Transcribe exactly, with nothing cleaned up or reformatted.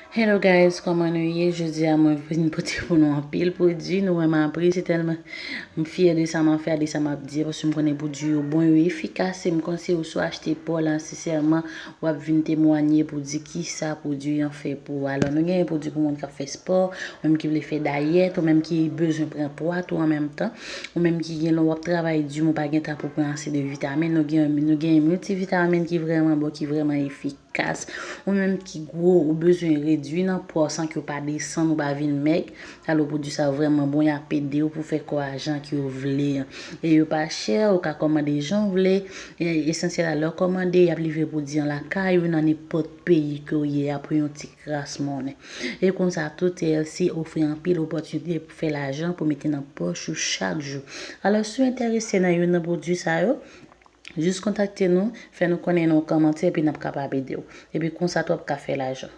Hello guys, kòman nou ye? Jodi a mwen vin pote pou nou anpil pwodui. Nou wè m ap ri, se tèlman m fyè de sa m ap fè, de sa m ap di, paske m konnen pwodui yo bon, yo efikas, e m konseye w si w achte pa w la, sensèman, w ap vin temwanye pou di kisa pwodui an fè pou ou. Alò, nou genyen pwodui pou moun k ap fè spò, ou menm ki vle fè dayèt, ou menm ki bezwen pran pwa tou an menm tan, ou menm ki gen lè w ap travay di, men w pa gen tan pou pran ase de vitamin, nou gen, nou gen miltivitamin ki vrèman bon, ki vrèman efikas. Ou menm ki gwo, ou bezwen redui nan pwa san ke w pa desann, ou pa vin mèg. Alò, pwodui sa vrèman bon, y ap ede w pou fè kò a jan ke w vle an. E yo pa chè, ou ka kòmande jan w vle. E esansyèl a lè w kòmande, y ap livre pwodui an lakay ou nan nenpòt peyi ke w ye a pou yon ti kras monnen. E konsa tou, T L C ofri anpil opòtinite pou fè lajan, pou mete nan pòch ou chak jou. Alò, si w enterese nan youn nan pwodui sa yo, jis kontakte nou, fè nou konnen nan yon kòmantè, epi n ap kapab ede w. Epi konsa tou w ap ka fè lajan.